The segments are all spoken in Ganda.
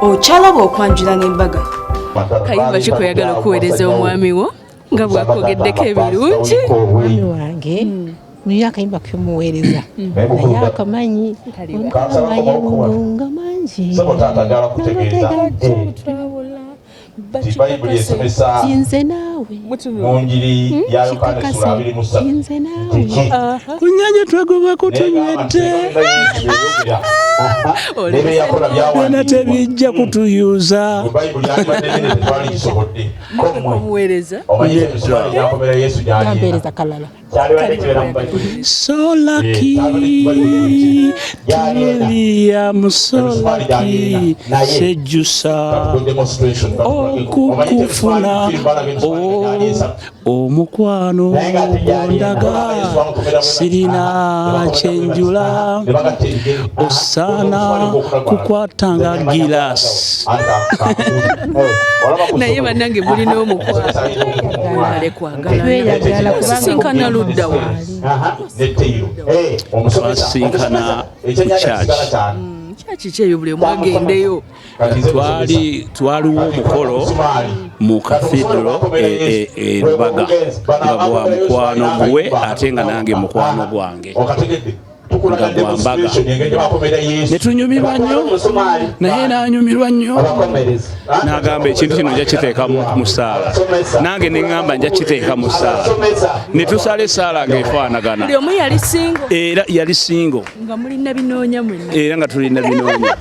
Okyalaba okwanjula n'embaga. Kayimba ki kweyagala okuweereza omwami wo nga bw'akwogeddeko ebirungi? Omwami wange mulina akayimba kemuweereza naye akamanyi amayengo nga mangi Bayibuli esomesa nze naawe mu njiri ya Yokaana essula 23 nze naawe Ku nnyanja twegobako tunywedde nebeyakola byonna tebijja kutuyuza. Mu Bayibuli yandibadde nene tetwali kisobodde. Omuweereza Omanyi emisumaali gyakomera Yesu gyaliena. Yampeereza kalala. So lucky, truly I'm so lucky. Sejjusa okukufuna omukwano gwondaga sirina kyenjula osaana kukwatanga gilasi. Naye bannange mulina omukwano ale kwagalana. Tweyagala kubanga Sisinkana ludda wa? Twasisinkana ku church. Kyaki kyeyo buli omu agendeyo? Twali twaliwo omukolo mu cathedral e Lubaga nga gwa mukwano gwe ate nga nange mukwano gwange nga gwa mbaga ne tunyumirwa nnyo naye n'anyumirwa nnyo n'agamba ekintu kino nja kiteeka mu ssaala nange ne ŋŋamba nja kiteeka mu ssaala ne tusala essaala ng'efaanagana. Buli omu yali single? Era yali single. Nga mulina binoonya mwenna. Era nga tulina binoonya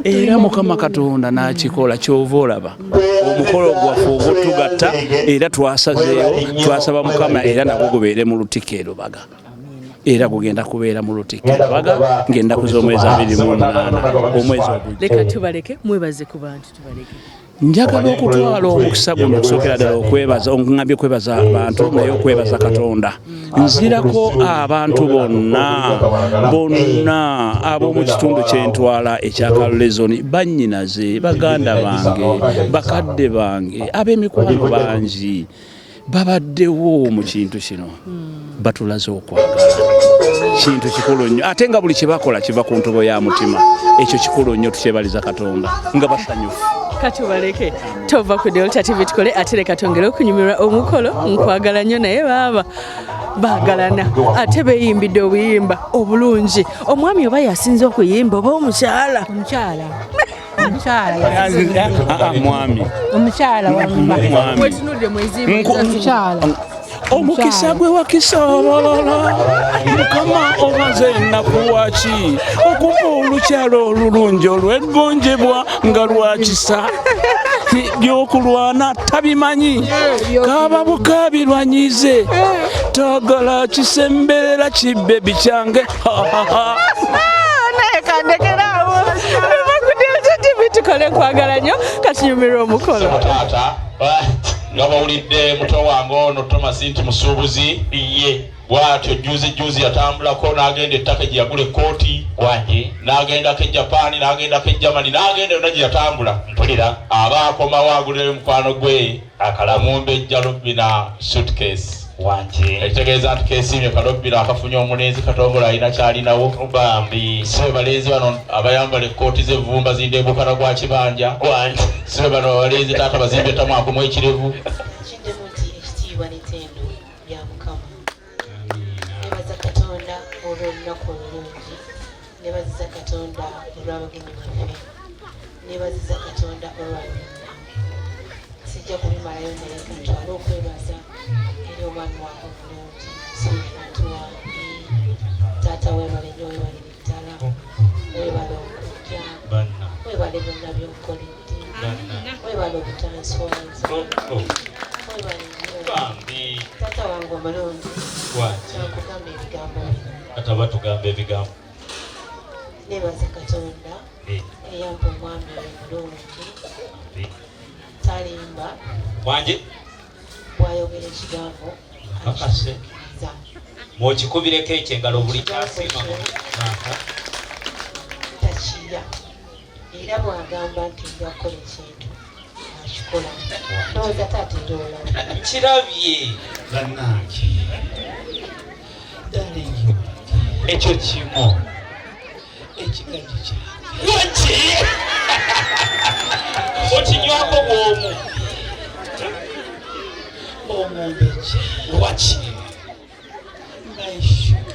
era Mukama Katonda n'akikola. Kyova olaba omukolo gwaffe ogwotugatta era twasazeewo twasaba Mukama era nagwo gubeere mu Lutikko e Lubaga era gugenda kubeera mu Lutikko e Lubaga ng'ennaku z'omwezi 28 omwezi ogujja. Leka tubaleke mwebaze ku bantu, tubaleke. Njagala okutwala omukisa guno okusookera ddala okwebaza oŋŋambye okwebaza abantu naye okwebaza Katonda nzirako abantu bonna bonna ab'omu kitundu kyentwala ekya Kalule Zone, bannyinaze, baganda bange, bakadde bange, ab'emikwano bangi babaddewo mu kintu kino batulaze okwagala. Kintu kikulu nnyo ate nga buli kyebakola kiva ku ntobo ya mutima. Ekyo kikulu nnyo, tukyebaliza Katonda nga basanyufu. Katubaleke, tova ku Delta TV tukole ate leka twongere okunyumirwa omukolo. Nkwagala nnyo naye baaba baagalana ate beeyimbidde obuyimba obulungi. Omwami oba yasinze okuyimba oba omukyala? Omukyala, omukyala yasinze. Ah, ah, mwami. Omukyala wamma. Mwami. Mwetunudde mwezimba. Omukyala. Omukisa gwe wakisa abalala Mukama obaze ennaku waki okuva olukyalo olulungi olweggonjebwa nga lwakisa byokulwana tabimanyi kaba bukabirwanyize tagala kisemberera kibebi kyange. Naye kandekeraawo tuva ku Delta TV tukole. Nkwagala nnyo, katunyumirwa omukolo. Taata nga bawulidde muto wange ono Thomas nti musuubuzi ye bwatyo juzi juzi yatambulako n'agenda ettaka gye yagula ekkooti Wangi. N'agendako e Japaani, n'agendako e Germany, n'agenda yonna gye yatambula. Mpulira. Aba akomawo agulirayo mukwano gwe Akalamu. Omumbejja Lobina suitcase. Wangi. Ekitegeeza nti kesiimye kalobina akafunye omulenzi Katongole alina kyalinawo. Bambi. Si be balenzi bano abayambala ekkooti z'evvumba zindebukana gwa kibanja? Wangi. Si be bano abalenzi taata bazimbye tamwakumu ekirevu? Kiddemu nti ekitiibwa n'ettendo bya Mukama. Nebaza Katonda olw'olunaku olulungi, nebaziza Katonda olw'abagenyi baffe, nebaziza Katonda olwa byonna. Sijja kubimalayo naye kantwale okwebaza eri omwami wange omulungi, sweetheart wange. Taata weebale nnyo, weebalire ddala, weebale okujja, weebale byonna byonkoledde, weebale obutanswaza, weebale nnyo. Bambi. Taata wange omulungi. Wangi. Nkugamba ebigambo bino. Kata batugamba ebigambo. Nebaza Katonda eyampa omwami oyo omulungi. Bambi. Talimba. Wangi. Bwayogera ekigambo Kakase. akituukiriza. Mwokikubireko ekyo engalo buli kyasiima. Takirya era bw'agamba nti nja kukola ekintu akikola. Ndowooza taata era olaba. Nkirabye. Bannange, darling, Ekyo kimu. Ekigajji kyange. Waki. Waki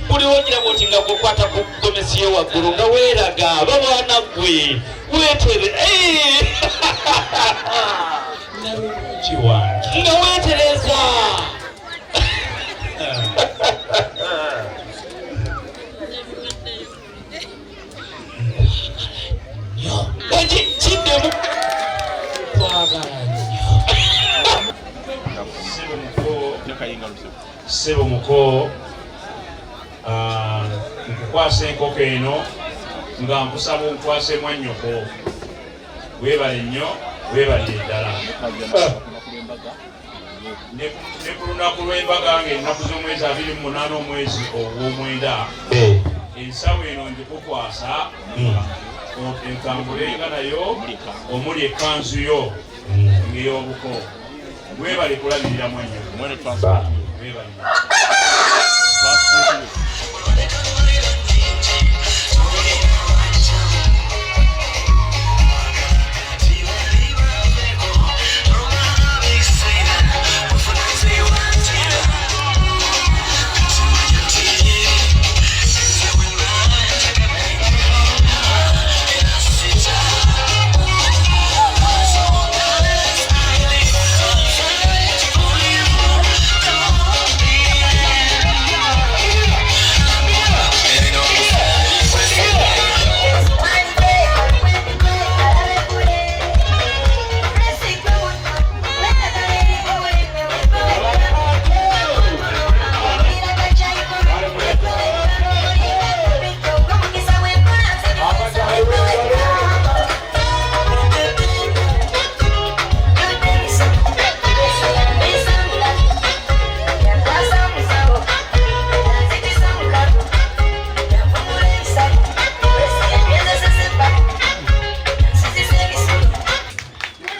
buli wogira bwoti nga gukwata ku gomesi yo waggulu nga weeraga babwana gwe weetere nalulungi wange nga weetereza. Kiddemu kwagala nnyo. Ssebo muko, nkukwasa enkoko eno nga nkusaba onkwase mwannyoko. Weebale nnyo, weebalire ddala. Ne ku lunaku lw'embaga ng'ennaku z'omwezi 28 omwezi ogw'omwenda, ensawo eno ngikukwasa entambulenga nayo omuli ekkanzu yo ng'ey'obuko. Weebale kulabirira mwannyoko. Weebale.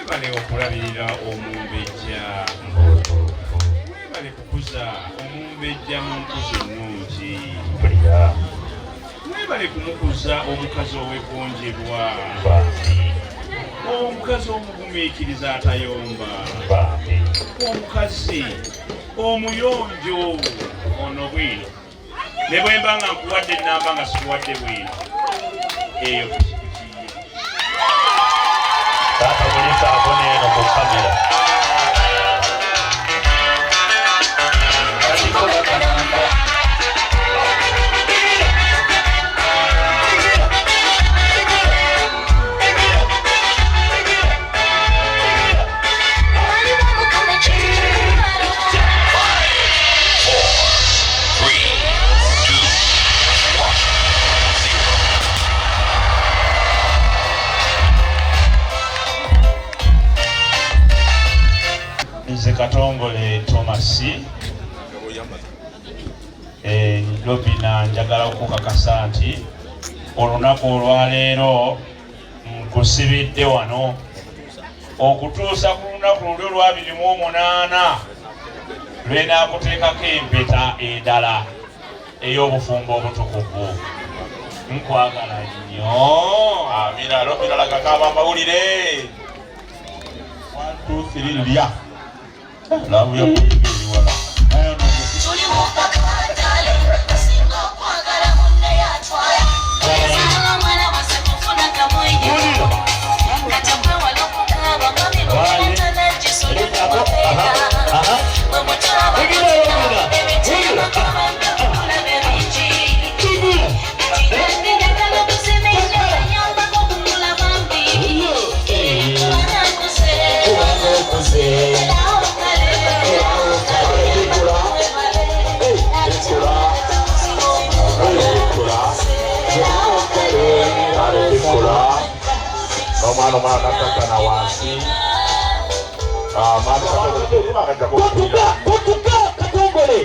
Mwebale okulabirira omumbejja, mwebale kukuza omumbejja mu nkuza ennungi, mwebale kumukuza omukazi ow'eggonjebwa, omukazi omugumiikiriza atayomba, omukazi omuyonjo. Ono bwino ne bwe mba nga nkuwadde ennamba nga sikuwadde bwino, eyo pikipiki ye. Taata mulisaako n'eno ku kamera. Nze Katongole Thomas, Robina, njagala okukakasa nti olunaku olwaleero nkusibidde wano okutuusa ku lunaku luli olwabiri mu omunaana lwenaakuteekako empeta endala ey'obufumbo obutukuvu. Nkwagala nnyo. Amina. Robina lagako abamawulire. 1 2 3 lya. Love ya eri wala. N'omwana omwana nakkakkana wansi. Kutuka Katongole,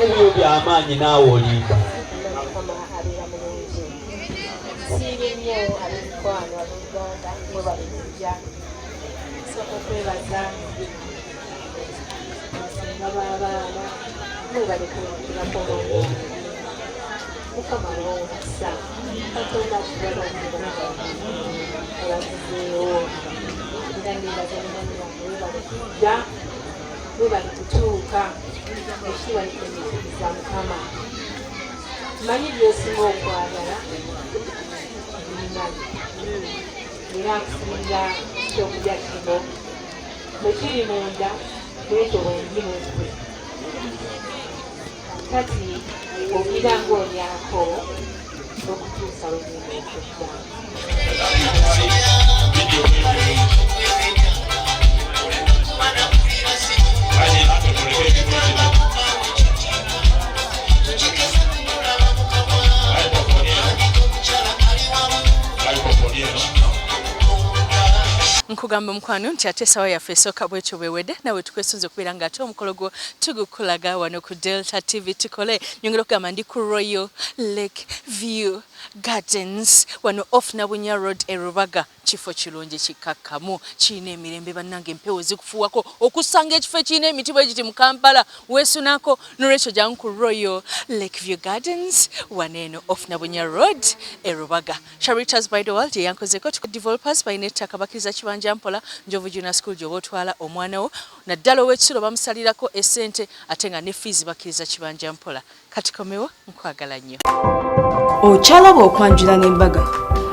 ebyo byamaanyi naawe olimba. Mukama abeera mulungi. Nsiibye nnyo ab'emikwano abooluganda, mwebale kujja. Nsooka okwebaza abasenga b'abaana, mwebale kulabirako omwana wange. Mukama abawe omukisa. Katonda atubalondera abazizeewo. Era nebaza ne mwami wange, webale kujja, webale kutuuka. Nsanyuka ekitiibwa nekiriza Mukama. Manyi by'osinga okwagala ebimanyi, era nkusinga ekyokulya kino bwe kiri munda bwetyo bwendi mu ggwe. Kati ogira ng'olyako okutuusa lwe ngenda okudda. Nkugamba mukwano nti ate esawa yaffe esooka bwetyo bwewedde, nawe tukwesunze okubeera nga ate omukolo gwo tugukulaga wano ku Delta TV. Tukole nyongera okugamba ndi ku Royal Lake View Gardens wano off Nabunya Road e Rubaga. Kifo kirungi, kikakkamu, kirina emirembe. Bannange, empewo zikufuuwako okusanga ekifo ekirina emiti bwe giti mu Kampala weesunako. Nolwekyo jangu ku Royal Lake View Gardens wano eno off Nabunya Road e Rubaga. Sharitas by the World yeyankozeko. Developers balina ettaka, bakkiriza kibanja mpola. Njovu Junior School gy'oba otwala omwana wo, naddala ow'ekisulo, bamusalirako essente, ate nga ne fees bakkiriza kibanja mpola. Kati komewo, nkwagala nnyo. Okyalaba okwanjula n'embaga.